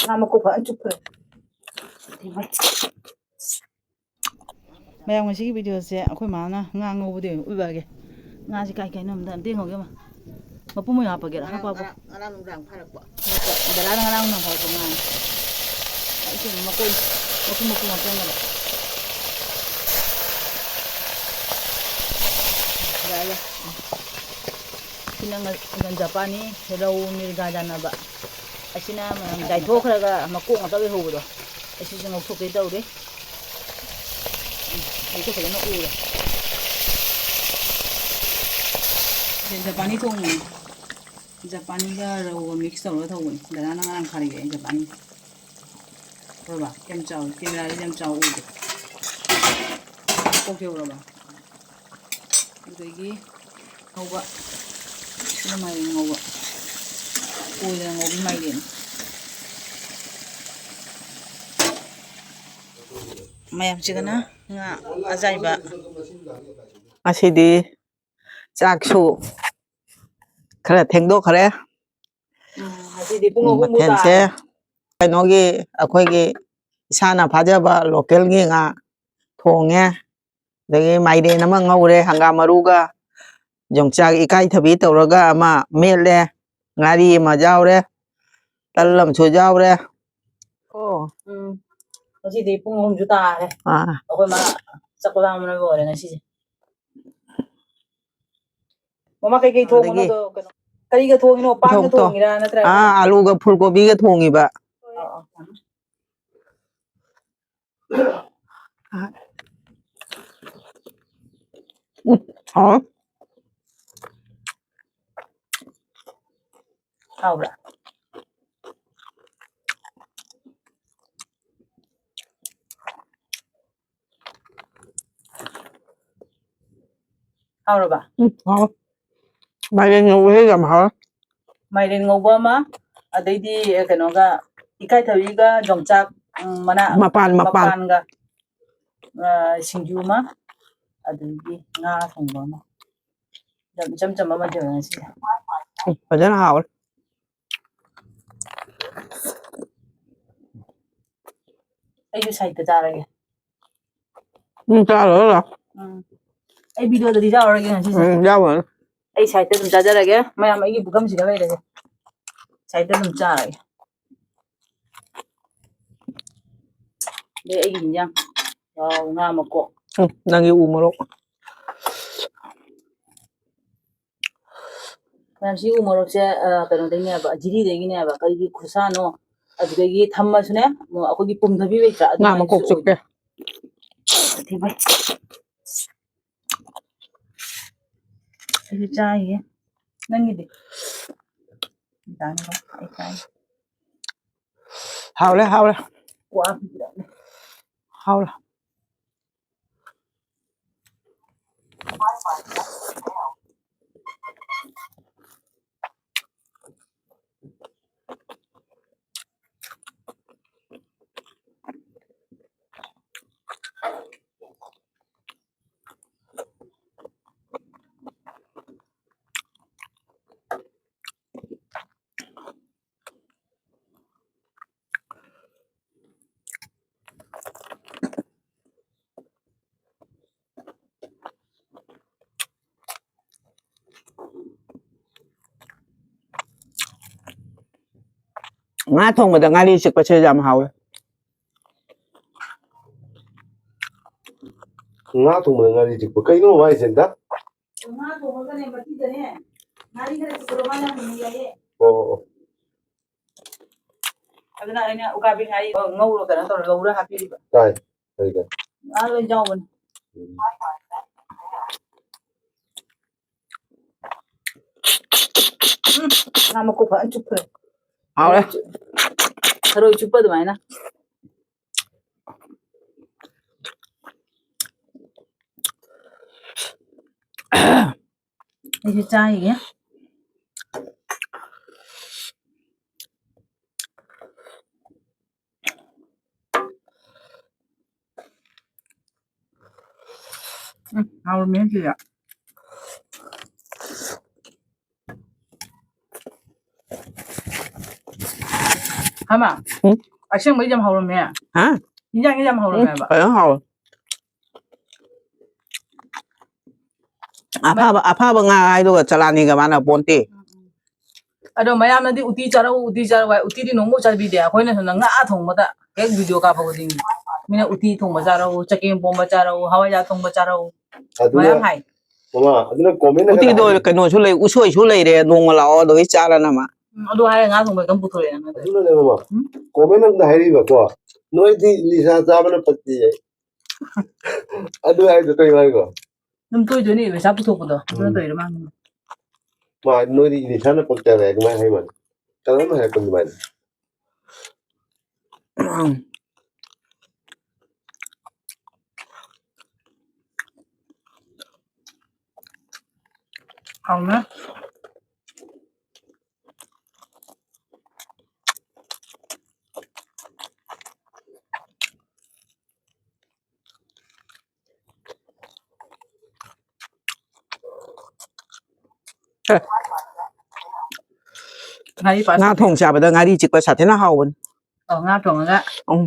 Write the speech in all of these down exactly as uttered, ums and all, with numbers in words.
ꯉꯥ ꯃꯀꯣꯛ ꯐꯖꯅ ꯆꯨꯞꯈ꯭ꯔꯦ꯫ ꯃꯌꯥꯝ, ꯉꯁꯤꯒꯤ ꯚꯤꯗꯤꯑꯣꯁꯦ ꯑꯩꯈꯣꯏ ꯃꯥꯅ ꯉꯥ ꯉꯧꯕꯗꯤ ꯑꯣꯏꯅ ꯎꯠꯂꯛꯑꯒꯦ꯫ ꯉꯥꯁꯦ ꯀꯥꯏ ꯀꯥꯏꯅꯣ ꯑꯝꯇ, ꯑꯝꯇ ꯌꯦꯡꯍꯧꯒꯦ ꯑꯃ꯫ ꯃꯄꯨꯝ ꯑꯣꯏꯅ ꯍꯥꯞꯄꯒꯦꯔꯥ? ꯉꯔꯥꯡ, ꯍꯥꯞꯄ ꯍꯥꯞꯄꯣ꯫ ꯉꯔꯥꯡ, ꯉꯔꯥꯡ ꯅꯨꯡꯗꯥꯡ ꯐꯥꯔꯛꯄ꯫ ꯗꯗꯥꯅ ꯉꯔꯥꯡ ꯅꯨꯡꯗꯥꯡ ꯐꯥꯔꯛꯄ ꯉꯥꯅꯤ꯫ ꯑꯩ ꯁꯤꯅ ꯃꯀꯨ, ꯃꯀꯨ, ꯃꯀꯨ ꯉꯥꯛꯇ ꯉꯥꯏꯔꯦ꯫ ꯌꯥꯔꯦ, ꯌꯥꯔꯦ꯫ ꯁꯤꯅ ꯉ-, ꯒꯟꯖꯥꯄꯥꯅꯤ, ꯔꯧ ꯃꯤꯔꯒꯥ ꯌꯥꯅꯕ꯫ ꯑꯁꯤꯅ ꯃꯌꯥꯝ ꯆꯥꯏꯊꯣꯛꯈ꯭ꯔꯒ ꯃꯀꯣꯛ ꯉꯥꯛꯇ ꯂꯩꯍꯧꯕꯗꯣ꯫ ꯑꯁꯤꯁꯨ ꯉꯧꯊꯣꯛꯀꯦ ꯇꯧꯔꯤ꯫ ꯎꯝ, ꯑꯩꯁꯨ ꯐꯖꯅ ꯎꯔꯦ꯫ ꯁꯤ ꯖꯄꯥꯅꯤ ꯊꯣꯡꯕꯅꯤ꯫ ꯖꯄꯥꯅꯤꯒ ꯔꯧꯒ mix ꯇꯧꯔꯒ ꯊꯣꯡꯕꯅꯤ꯫ ꯗꯗꯥꯅ ꯉꯔꯥꯡ ꯊꯥꯔꯛꯑꯦ ꯖꯄꯥꯅꯤ꯫ ꯍꯣꯏꯕ, ꯌꯥꯝ ꯆꯥꯎꯋꯤ꯫ ꯀꯦꯃꯦꯔꯥꯗꯗꯤ ꯌꯥꯝ ꯆꯥꯎ ꯎꯗꯦ꯫ ꯀꯣꯛ ꯌꯧꯔꯕ? ꯑꯗꯒꯤ ꯉꯧꯕ꯫ ꯁꯤꯅ ꯃꯥꯏꯔꯦꯟ ꯉꯧꯕ꯫ ꯀꯣꯏꯗꯅ ꯉꯧꯕꯤ ꯃꯥꯏꯔꯦꯟ꯫ ꯃꯌꯥꯝꯁꯤꯒꯅ ꯉꯥ ꯑꯖꯥꯏꯕ꯫ ꯉꯁꯤꯗꯤ ꯆꯥꯛꯁꯨ ꯈꯔ ꯊꯦꯡꯗꯣꯛꯈ꯭ꯔꯦ꯫ ꯎꯝ, ꯉꯁꯤꯗꯤ ꯄꯨꯡ ꯑꯍꯨꯝꯃꯨꯛ ꯃꯊꯦꯜꯁꯦ ꯇꯥꯔꯦ꯫ ꯀꯩꯅꯣꯒꯤ, ꯑꯩꯈꯣꯏꯒꯤ ꯏꯁꯥꯅ ꯐꯥꯖꯕ ꯂꯣꯀꯦꯜꯒꯤ ꯉꯥ ꯊꯣꯡꯉꯦ꯫ ꯑꯗꯒꯤ ꯃꯥꯏꯔꯦꯟ ꯑꯃ ꯉꯧꯔꯦ, ꯍꯪꯒꯥꯝ ꯃꯔꯨꯒ ꯌꯣꯡꯆꯥꯛ ꯏꯀꯥꯏꯊꯕꯤ ꯇꯧꯔꯒ ꯑꯃ ꯃꯦꯠꯂꯦ, ꯉꯥꯔꯤ ꯑꯃ ꯌꯥꯎꯔꯦ, ꯇꯜ ꯑꯃꯁꯨ ꯌꯥꯎꯔꯦ꯫ ꯑꯣ꯫ ꯎꯝ꯫ ꯉꯁꯤꯗꯤ ꯄꯨꯡ ꯑꯍꯨꯝꯁꯨ ꯇꯥꯔꯦ꯫ ꯑꯥ꯫ ꯑꯩꯈꯣꯏ ꯃꯥ ꯆꯥꯛ ꯂꯥꯝꯕꯅ ꯂꯣꯏꯔꯦ ꯉꯁꯤꯁꯦ꯫ ꯃꯃꯥ, ꯀꯩꯀꯩ ꯊꯣꯡꯕꯅꯣ? ꯑꯗꯒꯤ ꯑꯗꯣ ꯀꯩꯅꯣ, ꯀꯔꯤꯒ ꯊꯣꯡꯉꯤꯅꯣ? ꯄꯥꯟꯒ ꯊꯣꯡ-, ꯊꯣꯡ-, ꯊꯣꯡꯉꯤꯔꯥ ꯅꯠꯇ꯭ꯔꯒ? ꯑꯥ, ꯑꯂꯨꯒ ꯐꯨꯜꯀꯣꯕꯤꯒ ꯊꯣꯡꯉꯤꯕ꯫ ꯑꯥ, ꯑꯥ꯫ ꯎꯝ, ꯍꯥꯎꯋꯦ꯫ ꯍꯥꯎꯕ꯭ꯔꯥ? ꯍꯥꯎꯔꯕ? ꯎꯝ, ꯍꯥꯎꯋꯦ꯫ ꯃꯥꯏꯔꯦꯟ ꯉꯧꯕꯁꯦ ꯌꯥꯝ ꯍꯥꯎꯋꯦ꯫ ꯃꯥꯏꯔꯦꯟ ꯉꯧꯕ ꯑꯃ, ꯑꯗꯩꯗꯤ ꯀꯩꯅꯣꯒ, ꯏꯀꯥꯏꯊꯕꯤꯒ ꯌꯣꯡꯆꯥꯛ, ꯎꯝ, ꯃꯅꯥ, ꯃꯄꯥꯟ, ꯃꯄꯥꯟ꯫ ꯃꯄꯥꯟꯒ, ꯑ, ꯁꯤꯡꯖꯨ ꯑꯃ, ꯑꯗꯒꯤ ꯉꯥ ꯊꯣꯡꯕ ꯑꯃ꯫ ꯌꯥꯝ ꯏꯆꯝ ꯆꯝꯕ ꯃꯊꯦꯜꯅꯤ ꯉꯁꯤꯗꯤ꯫ ꯎꯝ, ꯐꯖꯅ ꯍꯥꯎꯔꯦ꯫ ꯑꯩꯁꯨ ꯁꯥꯏꯠꯇ ꯆꯥꯔꯒꯦ꯫ ꯎꯝ, ꯆꯥꯔꯣ, ꯆꯥꯔꯣ꯫ ꯎꯝ꯫ ꯑꯩ ꯚꯤꯗꯤꯑꯣꯗꯗꯤ ꯆꯥꯔꯔꯣꯏꯒꯦ ꯉꯁꯤꯁꯦ꯫ ꯎꯝ, ꯆꯥꯔꯣ꯫ ꯑꯩ ꯁꯥꯏꯠꯇ ꯑꯗꯨꯝ ꯆꯥꯖꯔꯒꯦ꯫ ꯃꯌꯥꯝ ꯑꯩꯒꯤ ꯄꯨꯈꯝꯁꯤꯗ ꯂꯩꯔꯒꯦ꯫ ꯁꯥꯏꯠꯇ ꯑꯗꯨꯝ ꯆꯥꯔꯒꯦ꯫ ꯑꯗꯩ ꯑꯩꯒꯤ ꯏꯟꯖꯥꯡ꯫ ꯋꯥꯎ, ꯉꯥ ꯃꯀꯣꯛ꯫ ꯎꯝ, ꯅꯪꯒꯤ ꯎ ꯃꯣꯔꯣꯛ꯫ ꯃꯌꯥꯝ ꯁꯤ ꯎ ꯃꯣꯔꯣꯛꯁꯦ, ꯑ, ꯀꯩꯅꯣꯗꯒꯤꯅꯦꯕ, ꯖꯤꯔꯤꯗꯒꯤꯅꯦꯕ꯫ ꯀꯔꯤꯒꯤ ꯈꯨꯁꯥꯅꯣ? ꯑꯗꯨꯗꯒꯤ ꯊꯝꯃꯁꯨꯅꯦ, ꯑꯩꯈꯣꯏꯒꯤ ꯄꯨꯝꯊꯕꯤ ꯂꯩꯇ꯭ꯔꯥ? ꯉꯥ ꯃꯀꯣꯛ ꯑꯗꯨꯃꯥꯏꯅꯁꯨ ꯆꯨꯞꯄꯦ꯫ ꯑꯣꯏꯗꯦ꯫ ꯑꯊꯤꯕ꯫ ꯑꯩꯁꯨ ꯆꯥꯏꯌꯦ꯫ ꯅꯪꯒꯤꯗꯤ? ꯆꯥꯅꯕ ꯑꯩ ꯆꯥꯏ꯫ ꯍꯥꯎꯔꯦ, ꯍꯥꯎꯔꯦ꯫ ꯀ꯭ꯋꯥ ꯄꯤꯕꯤꯔꯛꯑꯣ꯫ ꯍꯥꯎꯔꯦ꯫ ꯉꯥ ꯊꯣꯡꯕꯗ ꯉꯥꯔꯤ ꯆꯤꯛꯄꯁꯦ ꯌꯥꯝ ꯍꯥꯎꯋꯦ꯫ ꯉꯥ ꯊꯣꯡꯕꯗ ꯉꯥꯔꯤ ꯆꯤꯛꯄ ꯀꯩꯅꯣ ꯍꯥꯏꯁꯦ ꯑꯝꯇ? ꯉꯥ ꯊꯣꯡꯉꯒꯅꯦ, ꯃꯊꯤꯗꯅꯦ ꯉꯥꯔꯤ ꯈꯔ ꯆꯤꯛꯄꯗꯣ ꯃꯥ ꯌꯥꯝ ꯍꯩꯅꯩ ꯍꯥꯏꯌꯦ꯫ ꯑꯣ, ꯑꯣ, ꯑꯣ꯫ ꯑꯗꯨꯅ ꯑꯩꯅ ꯎꯀꯥꯕꯤ ꯉꯥꯔꯤ ꯉꯧꯔ ꯀꯩꯅꯣ ꯇꯧꯔ ꯂꯧꯔ ꯍꯥꯞꯄꯤꯔꯤꯕ꯫ ꯇꯥꯏ꯫ ꯀꯔꯤ ꯀꯔꯤ? ꯉꯥ ꯂꯣꯏ ꯌꯥꯎꯕꯅꯤ꯫ ꯎꯝ꯫ ꯎꯝ, ꯉꯥ ꯃꯀꯣꯛ ꯐꯖꯅ ꯆꯨꯞꯈ꯭ꯔꯦ꯫ ꯍꯥꯎꯔꯦ꯫ ꯊꯔꯣꯏ ꯆꯨꯞꯄ ꯑꯗꯨꯃꯥꯏꯅ꯫ ꯑꯩꯁꯨ ꯆꯥꯈꯤꯒꯦ꯫ ꯎꯝ, ꯍꯥꯎꯔꯝꯃꯦ ꯁꯤꯗꯤ꯫ ꯍꯥꯃ, ꯎꯝ? ꯑꯁꯦꯡꯕꯩ ꯌꯥꯝ ꯍꯥꯎꯔꯝꯃꯦ꯫ ꯍꯥ? ꯏꯟꯖꯥꯡꯁꯦ ꯌꯥꯝ ꯎꯝ, ꯍꯧꯔꯝꯃꯦꯕ꯫ ꯐꯖꯅ ꯍꯥꯎꯋꯦ꯫ ꯑꯐꯕ ꯑꯐꯕ ꯉꯥ ꯍꯥꯏꯗꯨꯒ ꯆꯂꯥꯅꯤꯒ ꯃꯥꯟꯅ ꯄꯣꯟꯇꯦ꯫ ꯑꯗꯣ ꯃꯌꯥꯝꯅꯗꯤ "ꯎꯇꯤ ꯆꯥꯔꯛꯎ, ꯎꯇꯤ ꯆꯥꯔꯛꯎ" ꯍꯥꯏ꯫ ꯎꯇꯤꯗꯤ ꯅꯣꯡꯃ ꯆꯥꯕꯤꯗꯦ꯫ ꯑꯩꯈꯣꯏꯅ ꯁꯣꯝꯗ ꯉꯥ ꯊꯣꯡꯕꯗ ꯍꯦꯛ ꯚꯤꯗꯤꯑꯣ ꯀꯥꯞꯄ ꯈꯨꯗꯤꯡꯒꯤ ꯃꯤꯅ "ꯎꯇꯤ ꯊꯣꯡꯕ ꯆꯥꯔꯛꯎ, ꯆꯒꯦꯝ ꯄꯣꯝꯕ ꯆꯥꯔꯛꯎ, ꯍꯋꯥꯏꯖꯥꯔ ꯊꯣꯡꯕ ꯆꯥꯔꯛꯎ" ꯑꯗꯨꯅ ꯃꯌꯥꯝ ꯍꯥꯏ꯫ ꯃꯃꯥ, ꯑꯗꯨꯅ ꯀꯣꯃꯦꯟ ꯎꯇꯤꯗꯣ ꯀꯩꯅꯣꯁꯨ ꯂꯩ, ꯎꯁꯣꯏꯁꯨ ꯂꯩꯔꯦ, ꯅꯣꯡꯃ ꯂꯥꯛꯑꯣ ꯑꯗꯨꯒ ꯆꯥꯔꯅ ꯃꯥ꯫ ꯎꯝ, ꯑꯗꯨ ꯍꯥꯏꯔꯒ ꯉꯥ ꯊꯣꯡꯕ ꯑꯗꯨꯝ ꯄꯨꯊꯣꯔꯛꯑꯦ ꯅꯪ꯫ ꯑꯗꯨꯅꯅꯦ ꯃꯃꯥ, ꯀꯣꯃꯦꯟ ꯑꯝꯗ ꯍꯥꯏꯔꯤꯕꯀꯣ, "ꯅꯣꯏꯗꯤ ꯅꯤꯁꯥ ꯆꯥꯕꯅ ꯄꯛꯇꯤꯌꯦ" ꯑꯗꯨ ꯍꯥꯏꯗꯣ ꯀꯩ ꯍꯥꯏꯀꯣ? ꯑꯗꯨꯝ ꯇꯣꯏ ꯇꯣꯏꯅ ꯏꯕ ꯏꯁꯥ ꯄꯨꯊꯣꯛꯄꯗꯣ ꯑꯗꯨꯅ ꯇꯧꯔꯤꯔ ꯃꯥꯅ꯫ ꯃꯥ, "ꯅꯣꯏꯗꯤ ꯅꯤꯁꯥꯅ ꯄꯛꯇꯔꯦ" ꯑꯗꯨꯃꯥꯏꯅ ꯍꯥꯏꯕꯅꯤ꯫ ꯀꯅꯥꯅꯣ ꯍꯥꯏꯔꯛꯄ ꯑꯗꯨꯃꯥꯏꯅ? ꯍꯥꯎꯅ꯫ ꯑꯦ꯫ ꯉꯥꯔꯤ ꯄꯥ ꯉꯥ ꯊꯣꯡ ꯆꯥꯕꯗ ꯉꯥꯔꯤ ꯆꯤꯛꯄ ꯁꯥꯊꯤꯅ ꯍꯥꯎꯕꯅꯤ꯫ ꯑꯣ, ꯉꯥ ꯊꯣꯡꯉꯒ꯫ ꯎꯝ꯫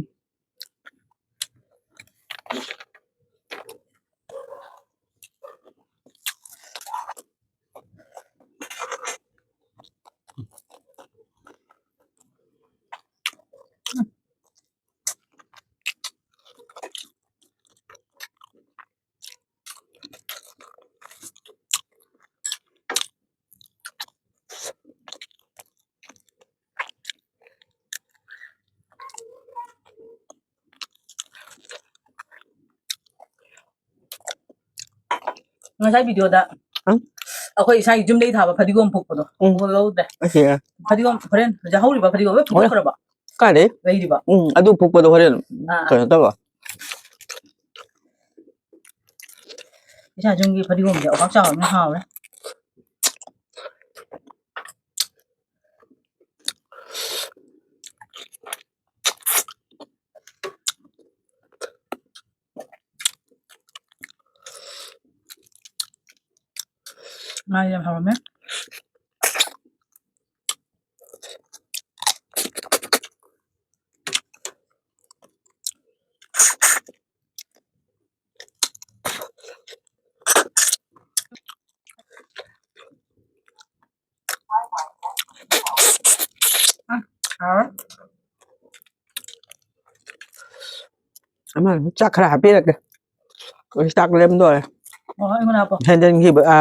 ꯉꯁꯥꯏ ꯚꯤꯗꯤꯑꯣꯗ ꯎꯝ꯫ ꯑꯩꯈꯣꯏ ꯏꯁꯥꯒꯤ ꯌꯨꯝꯗꯩ ꯊꯥꯕ ꯐꯗꯤꯒꯣꯝ ꯐꯨꯛꯄꯗꯣ꯫ ꯎꯝ꯫ ꯐꯨꯛꯄ ꯂꯧꯗ꯭ꯔꯦ꯫ ꯑꯁꯤ ꯐꯗꯤꯒꯣꯝ ꯍꯣꯔꯦꯟ ꯍꯧꯖꯤꯛ ꯍꯧꯔꯤꯕ ꯐꯗꯤꯒꯣꯝ ꯂꯣꯏ ꯐꯨꯛꯇꯣꯛꯈ꯭ꯔꯕ? ꯀꯥꯏꯗꯩ? ꯂꯩꯔꯤꯕ? ꯎꯝ, ꯑꯗꯨ ꯐꯨꯛꯄꯗꯣ ꯍꯣꯔꯦꯟ ꯑꯥ꯫ ꯀꯩꯅꯣ ꯇꯧꯕ꯫ ꯏꯁꯥ ꯌꯨꯝꯒꯤ ꯐꯗꯤꯒꯣꯝꯁꯦ ꯑꯣꯄꯥꯛ ꯆꯥꯎꯔꯕꯅꯤꯅ ꯍꯥꯎꯔꯦ꯫ ꯉꯥ ꯌꯥꯝ ꯍꯥꯎꯔꯝꯃꯦ꯫ ꯃꯥ ꯆꯥꯛ ꯈꯔ ꯍꯥꯞꯄꯤꯔꯛꯀꯦ꯫ ꯑꯩ ꯆꯥꯛ ꯂꯦꯝꯗꯣꯔꯦ꯫ ꯑꯣ, ꯑꯩꯉꯣꯟꯗ ꯍꯥꯞꯄꯣ꯫ ꯍꯦꯟꯖꯟꯈꯤꯕ, ꯑ,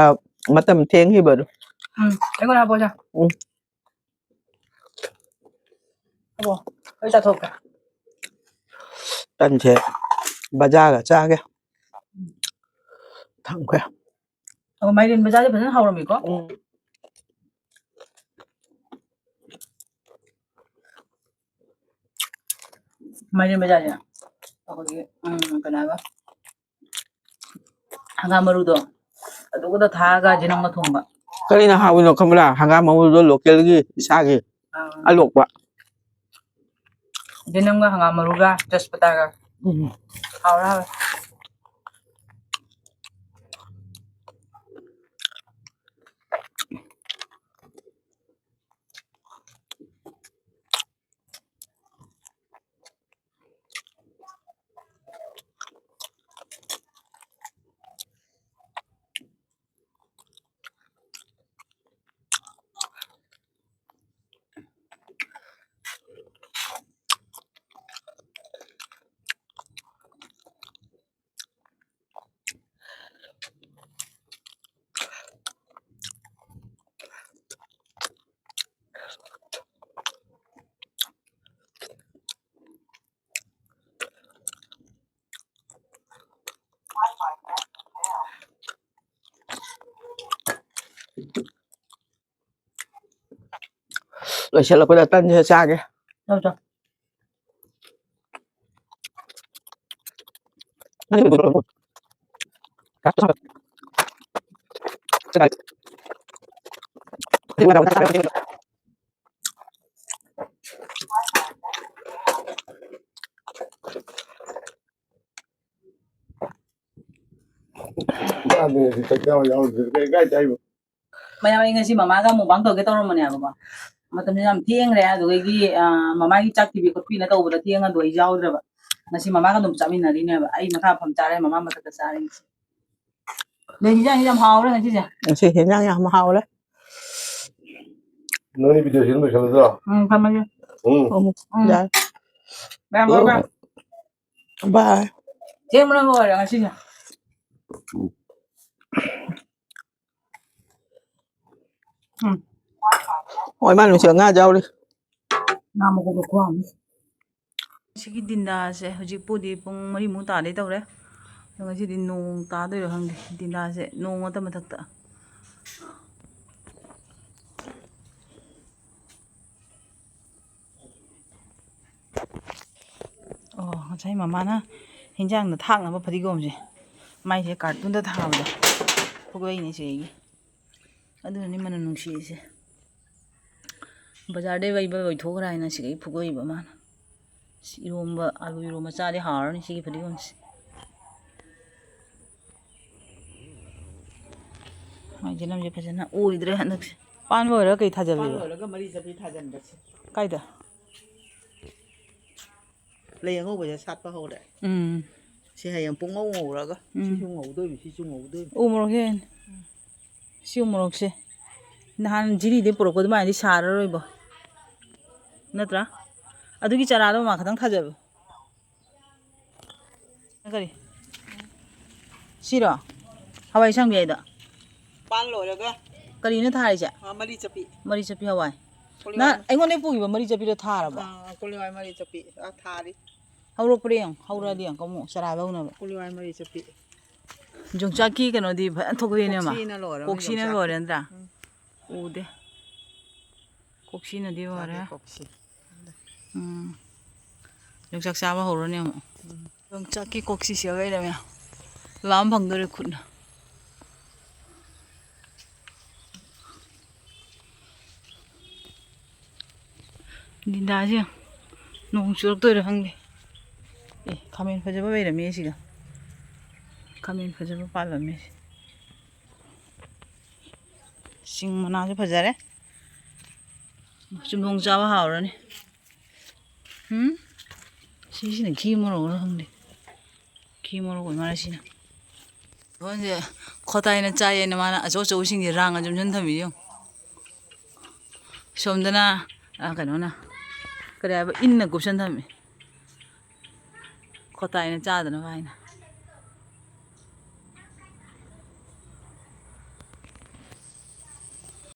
ꯃꯇꯝ ꯊꯦꯡꯈꯤꯕꯗꯣ꯫ ꯎꯝ, ꯑꯩꯉꯣꯟꯗ ꯍꯥꯞꯄꯣ, ꯆꯥꯛ꯫ ꯎꯝ꯫ ꯍꯥꯞꯄꯣ, ꯑꯩ ꯆꯥꯊꯣꯛꯀꯦ꯫ ꯇꯟꯁꯦ ꯕꯖꯥꯔꯒ ꯆꯥꯒꯦ꯫ ꯊꯝꯈ꯭ꯔꯦ꯫ ꯑꯣ, ꯃꯥꯏꯔꯦꯟ ꯕꯖꯥꯔꯁꯦ ꯐꯖꯅ ꯍꯧꯔꯝꯃꯤꯀꯣ꯫ ꯎꯝ꯫ ꯃꯥꯏꯔꯦꯟ ꯕꯖꯥꯔꯁꯦ ꯑꯩꯈꯣꯏꯒꯤ, ꯎꯝ, ꯀꯩꯅꯣꯒ, ꯍꯪꯒꯥꯝ ꯃꯔꯨꯗꯣ ꯑꯗꯨꯒꯗ ꯊꯥꯛꯑꯒ ꯖꯤꯅꯝꯒ ꯊꯣꯡꯕ꯫ ꯀꯔꯤꯅ ꯍꯥꯎꯋꯤꯅꯣ ꯈꯪꯕ꯭ꯔꯥ? ꯍꯪꯒꯥꯝ ꯃꯔꯨꯗꯣ ꯂꯣꯀꯦꯜꯒꯤ, ꯏꯁꯥꯒꯤ꯫ ꯑꯥ꯫ ꯑꯂꯣꯛꯄ꯫ ꯖꯤꯅꯝꯒ ꯍꯪꯒꯥꯝ ꯃꯔꯨꯒ ꯇꯦꯖꯄꯇꯥꯒ꯫ ꯎꯝ꯫ ꯍꯥꯎꯔꯦ, ꯍꯥꯎꯔꯦ꯫ ꯂꯣꯏꯁꯤꯜꯂꯛꯄꯗ ꯇꯟꯁꯦ ꯆꯥꯒꯦ꯫ ꯆꯥꯎ, ꯆꯥꯎ꯫ ꯃꯌꯥꯝ, ꯑꯩ ꯉꯁꯤ ꯃꯃꯥꯒ mukbang ꯇꯧꯒꯦ ꯇꯧꯔꯝꯕꯅꯦꯕꯀꯣ꯫ ꯃꯇꯝꯁꯦ ꯌꯥꯝ ꯊꯦꯡꯈ꯭ꯔꯦ, ꯑꯗꯨꯗꯒꯤ, ꯑ, ꯃꯃꯥꯒꯤ ꯆꯥꯛ ꯊꯤꯕꯤ ꯈꯣꯠꯄꯤꯅ ꯇꯧꯕꯗ ꯊꯦꯡꯉꯗꯣ ꯑꯩ ꯌꯥꯎꯗ꯭ꯔꯕ꯫ ꯉꯁꯤ ꯃꯃꯥꯒ ꯑꯗꯨꯝ ꯆꯥꯃꯤꯟꯅꯔꯤꯅꯦꯕ꯫ ꯑꯩ ꯃꯈꯥ ꯐꯝ ꯆꯥꯔꯦ, ꯃꯃꯥ ꯃꯊꯛꯇ ꯆꯥꯔꯦ ꯉꯁꯤ꯫ ꯑꯗꯩ ꯍꯤꯟꯖꯥꯡꯁꯦ ꯌꯥꯝ ꯍꯥꯎꯔꯦ ꯉꯁꯤꯁꯦ꯫ ꯉꯁꯤ ꯍꯤꯟꯖꯥꯡ ꯌꯥꯝ ꯍꯥꯎꯔꯦ꯫ ꯅꯣꯏꯅꯤ video ꯁꯦꯝ ꯂꯣꯏꯁꯜꯂꯗ꯭ꯔꯣ? ꯎꯝ, ꯊꯝꯃꯒꯦ꯫ ꯎꯝ꯫ ꯎꯝ, ꯎꯝ꯫ ꯌꯥꯔꯦ꯫ ꯃꯌꯥꯝ ꯂꯣꯏꯅ꯫ ꯕꯥꯏ꯫ ꯊꯦꯡꯕꯅ ꯂꯣꯏꯔꯦ ꯉꯁꯤꯁꯦ꯫ ꯎꯝ꯫ ꯍꯣꯏ, ꯃꯥ ꯅꯨꯡꯁꯤꯕ ꯉꯥ ꯌꯥꯎꯔꯤ꯫ ꯉꯥ ꯃꯀꯣꯛꯇꯣ ꯈꯨꯍꯥꯎ ꯑꯃ꯫ ꯁꯤꯒꯤ ꯗꯤꯟꯗꯥꯁꯦ ꯍꯧꯖꯤꯛꯄꯨꯗꯤ ꯄꯨꯡ ꯃꯔꯤꯃꯨꯛ ꯇꯥꯗꯩ ꯇꯧꯔꯦ꯫ ꯑꯗꯣ ꯉꯁꯤꯗꯤ ꯅꯣꯡ ꯇꯥꯗꯣꯏꯔꯣ ꯈꯪꯗꯦ꯫ ꯗꯤꯟꯗꯥꯁꯦ ꯅꯣꯡ ꯉꯥꯛꯇ ꯃꯊꯛꯇ꯫ ꯑꯣ, ꯉꯁꯥꯏ ꯃꯃꯥꯅ ꯍꯤꯟꯖꯥꯡꯗ ꯊꯥꯛꯅꯕ ꯐꯗꯤꯒꯣꯝꯁꯦ, ꯃꯥꯏꯁꯦ ꯀꯥꯔꯇꯨꯟꯗ ꯊꯥꯕꯗꯣ, ꯐꯨꯒꯠꯂꯛꯏꯅꯦ ꯆꯦꯒꯤ꯫ ꯑꯗꯨꯅꯅꯤ ꯃꯅꯝ ꯅꯨꯡꯁꯤꯔꯤꯁꯦ꯫ ꯕꯖꯥꯔꯗꯩ ꯂꯩꯕ ꯂꯣꯏꯊꯣꯛꯈ꯭ꯔꯦ ꯍꯥꯏꯅ ꯁꯤꯗꯒꯤ ꯐꯨꯒꯠꯂꯤꯕ ꯃꯥꯅ꯫ ꯁꯤ ꯏꯔꯣꯝꯕ, ꯑꯂꯨ ꯏꯔꯣꯝꯕ ꯆꯥꯗꯤ ꯍꯥꯎꯔꯅꯤ ꯁꯤꯒꯤ ꯐꯗꯤꯒꯣꯝꯁꯦ꯫ ꯃꯥꯏ ꯖꯅꯝꯁꯦ ꯐꯖꯅ ꯑꯣꯏꯗ꯭ꯔꯦ ꯍꯟꯗꯛꯁꯦ꯫ ꯄꯥꯟꯕ ꯑꯣꯏꯔꯒ ꯀꯩ ꯊꯥꯖꯜꯂꯤꯕ? ꯄꯥꯟ ꯂꯣꯏꯔꯒ ꯃꯔꯤ ꯆꯠꯄꯤ ꯊꯥꯖꯟꯕꯁꯦ꯫ ꯀꯥꯏꯗ? ꯂꯩ ꯑꯉꯧꯕꯁꯦ ꯁꯥꯠꯄ ꯍꯧꯔꯦ꯫ ꯎꯝ꯫ ꯁꯤ ꯍꯌꯦꯡ ꯄꯨꯡꯉꯧ ꯉꯧꯔꯒ꯫ ꯎꯝ꯫ ꯁꯤꯁꯨ ꯉꯧꯗꯣꯏꯅꯤ, ꯁꯤꯁꯨ ꯉꯧꯗꯣꯏꯅꯤ꯫ ꯎ ꯃꯣꯔꯣꯛꯁꯦ, ꯁꯤ ꯎ ꯃꯣꯔꯣꯛꯁꯦ ꯅꯍꯥꯟ ꯖꯤꯔꯤꯗꯩ ꯄꯨꯔꯛꯄ ꯑꯗꯨꯃꯥꯏꯅꯗꯤ ꯁꯥꯔꯔꯣꯏꯕ꯫ ꯅꯠꯇ꯭ꯔꯥ? ꯑꯗꯨꯒꯤ ꯆꯔꯥꯗꯣ ꯃꯃꯥ ꯈꯇꯪ ꯊꯥꯖꯜꯂꯨ꯫ ꯀꯔꯤ? ꯁꯤꯔꯣ? ꯍꯋꯥꯏ ꯑꯁꯥꯡꯕꯤ ꯍꯥꯏꯗꯣ? ꯄꯥꯟ ꯂꯣꯏꯔꯒ꯫ ꯀꯔꯤꯅꯣ ꯊꯥꯔꯤꯁꯦ? ꯑ, ꯃꯔꯤ ꯆꯠꯄꯤ꯫ ꯃꯔꯤ ꯆꯠꯄꯤ ꯍꯋꯥꯏ꯫ ꯀꯣꯂꯤ ꯅꯪ ꯍꯋꯥꯏ꯫ ꯑꯩꯉꯣꯟꯗꯩ ꯄꯨꯈꯤꯕ ꯃꯔꯤ ꯆꯠꯄꯤꯗꯣ ꯊꯥꯔꯕꯣ? ꯑ, ꯀꯣꯂꯤ ꯍꯋꯥꯏ ꯃꯔꯤ ꯆꯠꯄꯤ꯫ ꯑ, ꯊꯥꯔꯤ꯫ ꯍꯧꯔꯛꯄ꯭ꯔꯥ ꯌꯦꯡꯉꯨ, ꯍꯧꯔꯛꯑꯗꯤ ꯌꯦꯡꯉꯨ ꯑꯃꯨꯛ ꯆꯔꯥꯗ ꯍꯧꯅꯕ꯫ ꯀꯣꯂꯤ ꯍꯋꯥꯏ ꯃꯔꯤ ꯆꯠꯄꯤ꯫ ꯌꯣꯡꯆꯥꯛꯀꯤ ꯀꯩꯅꯣꯗꯤ ꯐꯖꯅ ꯊꯣꯛꯂꯛꯏꯅꯦ, ꯑꯃ꯫ ꯀꯣꯛꯁꯤꯅ ꯂꯣꯏꯔꯦ, ꯀꯣꯛꯁꯤꯅ ꯌꯣꯡꯆꯥꯛꯀꯤ꯫ ꯂꯣꯏꯔꯦ ꯅꯠꯇ꯭ꯔꯥ? ꯎꯝ꯫ ꯎꯗꯦ꯫ ꯀꯣꯛꯁꯤꯅꯗꯤ ꯂꯣꯏꯔꯦ꯫ ꯌꯣꯡꯆꯥꯛꯀꯤ ꯀꯣꯛꯁꯤ꯫ ꯎꯝ꯫ ꯌꯣꯡꯆꯥꯛ ꯆꯥꯕ ꯍꯧꯔꯅꯤ ꯑꯃꯨꯛ꯫ ꯎꯝ꯫ ꯌꯣꯡꯆꯥꯛꯀꯤ ꯀꯣꯛꯁꯤ ꯁꯤꯒ ꯂꯩꯔꯝꯃꯦ꯫ ꯂꯥꯝ ꯐꯪꯗꯣꯔꯦ ꯈꯨꯠꯅ꯫ ꯗꯤꯟꯗꯥꯁꯦ ꯅꯣꯡ ꯆꯨꯔꯛꯇꯣꯏꯔꯥ ꯈꯪꯗꯦ꯫ ꯑꯦ, ꯈꯥꯃꯦꯟ ꯐꯖꯕ ꯂꯩꯔꯝꯃꯦ ꯁꯤꯒ꯫ ꯈꯥꯃꯦꯟ ꯐꯖꯕ ꯄꯥꯜꯂꯝꯃꯦ꯫ ꯁꯤꯡ ꯃꯅꯥꯁꯨ ꯐꯖꯔꯦ꯫ ꯆꯨꯝꯊꯣꯡ ꯆꯥꯕ ꯍꯥꯎꯔꯅꯤ꯫ ꯎꯝ? ꯁꯤꯁꯤꯅ ꯈꯤ ꯃꯣꯔꯣꯛꯂ ꯈꯪꯗꯦ꯫ ꯈꯤ ꯃꯣꯔꯣꯛ ꯑꯣꯏ ꯃꯥꯜꯂꯦ ꯁꯤꯅ꯫ ꯍꯣꯟꯁꯦ ꯈꯣꯇꯥꯏꯅ ꯆꯥꯏꯌꯦꯅ ꯃꯥꯅ ꯑꯆꯧ ꯑꯆꯧꯕꯁꯤꯡꯁꯦ ꯔꯥꯡ ꯑꯗꯨꯝ ꯁꯤꯟ ꯊꯝꯃꯤ ꯌꯦꯡꯉꯨ꯫ ꯁꯣꯝꯗꯅ, ꯑ, ꯀꯩꯅꯣꯅ, ꯀꯔꯤ ꯍꯥꯏꯕ, ꯏꯟꯅ ꯀꯨꯞꯁꯟ ꯊꯝꯃꯤ꯫ ꯀꯣꯇꯥꯏꯅ ꯆꯥꯗꯅꯕ ꯍꯥꯏꯅ꯫